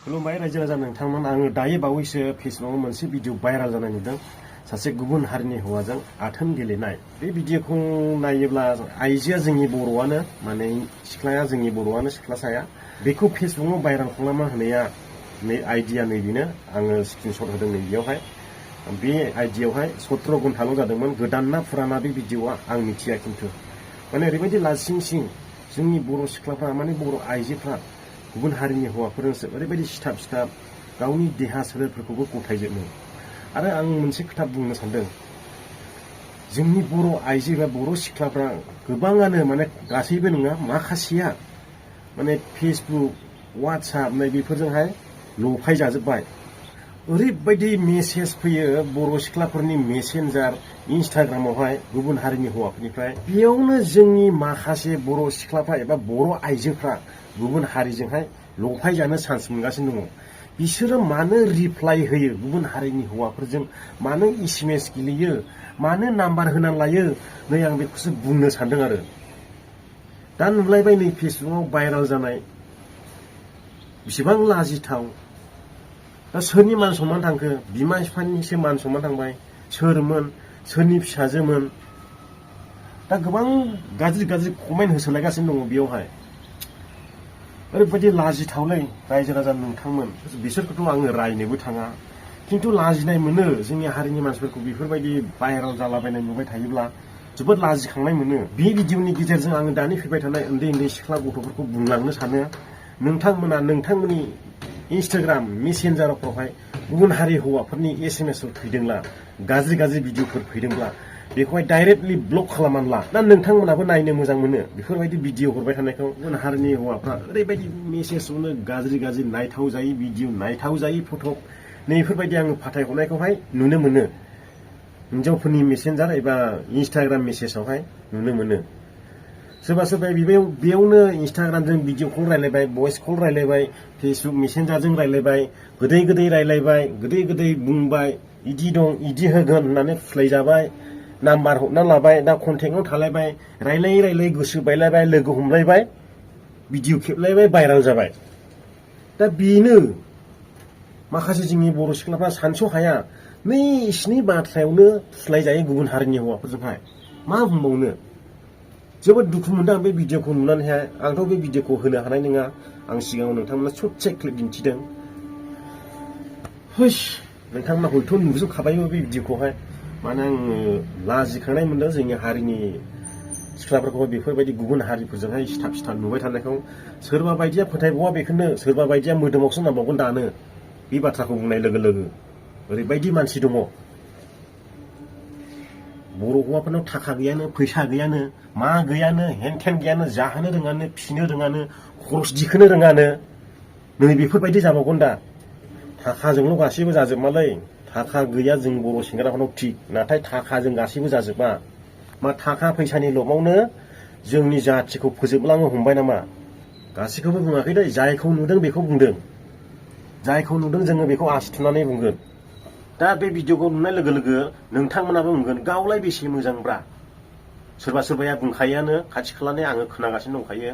खुलुमबाय रायजो राजा नोंथांमोन आङो दायो बावैसो फेसबुकआव मोनसे भिडिअ भाइराल जानाय नुदों सासे गुबुन हारिनि हौवाजों आथोन गेलेनाय बे भिडिअखौ नायोब्ला आइजोआ जोंनि बर'आनो माने सिख्लाया जोंनि बर'आनो सिख्लासाया बेखौ फेसबुकआव भाइराल खालामना होनाया नै आइडिया नैबेनो आङो स्क्रिनशट होदों नैबेयावहाय बे आइडियावहाय 17 घन्टाल' जादोंमोन गोदान ना फुराना बे भिडिअआ आं मिथिया खिन्थु माने ओरैबायदि लाजिं जोंनि बर' सिख्लाफ्रा माने बर' आइजोफ्रा गुबुन हारिनि हौवाफोरजोंसो ओरैबायदि सिथाब गावनि देहा सोलेरफोरखौबो गथायजोबो आरो आं मोनसे खोथा बुंनो सानदों जोंनि बर' आइजो एबा बर' सिख्लाफ्रा गोबाङानो माने गासैबो नङा माखासेया माने फेसबुक वाट्सएप नै बेफोरजोंहाय लफाय जाजोब्बाय ओरैबायदि मेसेज फैयो बर' सिख्लाफोरनि मेसेन्जार इन्स्टाग्रामावहाय गुबुन हारिनि हौवाफोरनिफ्राय बेयावनो जोंनि माखासे बर' सिख्लाफ्रा एबा बर' आइजोफ्रा गुबुन हारिजोंहाय लफाय जानो चान्स मोनगासिनो दङ बिसोरो मानो रिप्लाइ होयो गुबुन हारिनि हौवाफोरजों मानो एसएमएस गेलेयो मानो नाम्बार होनानै लायो नै आं बेखौसो बुंनो सानदों आरो दा नुलायबाय नै फेसबुकआव भाइराल जानाय बेसेबां लाजिथाव दा सोरनि मान सनमान थांखो बिमा बिफानिसो मान सनमान थांबाय सोरमोन सोरनि फिसाजोमोन दा गोबां गाज्रि कमेन्ट होसोलायगासिनो दङ बेयावहाय ओरैबायदि लाजिथावलै रायजो राजा नोंथांमोन बिसोरखौथ' आङो रायनोबो थाङा खिन्थु लाजिनाय मोनो जोंनि हारिनि मानसिफोरखौ बेफोरबायदि भाइराल जालाबायनाय नुबाय थायोब्ला जोबोद लाजिखांनाय मोनो बे भिडिअनि गेजेरजों आङो दानि फैबाय थानाय उन्दै सिख्ला गथ'फोरखौ बुंलांनो सानो नोंथांमोना नोंथांमोननि इन्स्टाग्राम मेसेन्जारफ्रावहाय गुबुन हारि हौवाफोरनि एसएमएसफोर फैदोंब्ला गाज्रि भिडिअफोर फैदोंब्ला बेखौहाय डाइरेक्टलि ब्लक खालामनानै ला दा नोंथांमोनाबो नायनो मोजां मोनो बेफोरबायदि भिडिअ हरबाय थानायखौ गुबुन हारिनि हौवाफ्रा ओरैबायदि मेसेजआवनो गाज्रि नायथाव जायै भिडिअ नायथाव जायै फट' नैफोरबायदि आङो फाथायहरनायखौहाय नुनो मोनो हिनजावफोरनि मेसेन्जार एबा इन्स्टाग्राम मेसेजावहाय नुनो मोनो सोरबा बेयावनो इन्स्टाग्रामजों भिडिअ कल रायलायबाय भइस कल रायलायबाय फेसबुक मेसेन्जारजों रायलायबाय गोदै रायलायबाय गोदै बुंबाय इदि दं इदि होगोन होननानै फुस्लायजाबाय नाम्बार हरना लाबाय दा कन्टेक्टआव थालायबाय रायलाय गोसो बायलायबाय लोगो हमलायबाय भिडिअ खेबलायबाय भाइराल जाबाय दा बेनो माखासे जोंनि बर' सिख्लाफ्रा सानस' हाया नै इसिनि बाथ्रायावनो फुस्लायजायो गुबुन हारिनि हौवाफोरजोंहाय मा बुंबावनो जोबोद दुखु मोनदों आं बे भिडिअखौ नुनानैहाय आंथ' बे भिडिअखौ होनो हानाय नङा आं सिगाङाव नोंथांमोना ससे क्लिप दिन्थिदों नोंथांमोना हयथ' नुजोबखाबायबो बे भिडिअखौहाय माने आङो लाजिखांनाय मोनदों जोंनि हारिनि सिख्लाफोरखौ बेफोरबायदि गुबुन हारिफोरजोंहाय सिथाब नुबाय थानायखौ सोरबा बायदिया फोथायबावा बेखौनो सोरबा बायदिया मोदोमावसो नांबावगोन दानो बे बाथ्राखौ बुंनाय लोगो ओरैबायदि मानसि दङ बर' हौवाफोरनाव थाखा गैयानो फैसा गैयानो मा गैयानो हेन गैयानो जाहोनो रोङानो फिनो रोङानो खरस दिखोनो रोङानो नै बेफोरबायदि जाबावगोन दा थाखाजोंल' गासैबो जाजोबमालै थाखा गैया जों बर' सेंग्राफोरनाव थिग नाथाय थाखाजों गासैबो जाजोबा मा थाखा फैसानि लबावनो जोंनि जाथिखौ फोजोबलांनो हमबाय नामा गासैखौबो बुङाखै दै जायखौ नुदों बेखौ बुंदों जायखौ नुदों जोङो बेखौ आसि थुनानै बुंगोन दा बे भिडिअखौ नुनाय लोगो नोंथांमोनाबो बुंगोन गावलाय बेसे मोजांब्रा सोरबाया बुंखायोआनो खाथि खालानि आङो खोनागासिनो दंखायो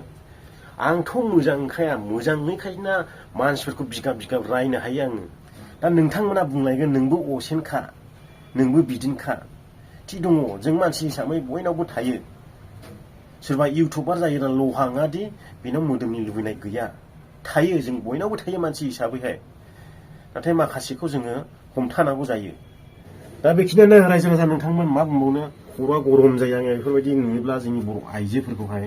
आंथ' मोजां नंखाया मोजाङैखायना मानसिफोरखौ बिगाब रायनो हायो आङो दा नोंथांमोना बुंलायगोन नोंबो असेनखा नोंबो बिदिनोखा थिग दङ जों मानसि हिसाबै बयनावबो थायो सोरबा इउटुबार जायोना लहाङादि बेनाव मोदोमनि लुबैनाय गैया थायो जों बयनावबो थायो मानसि हिसाबैहाय नाथाय माखासेखौ जोङो हमथानांगौ जायो दा बेखिनियानो रायजो राजा नोंथांमोन मा बुंबावनो खर'आ गरम जायो आङो बेफोरबायदि नुयोब्ला जोंनि बर' आइजोफोरखौहाय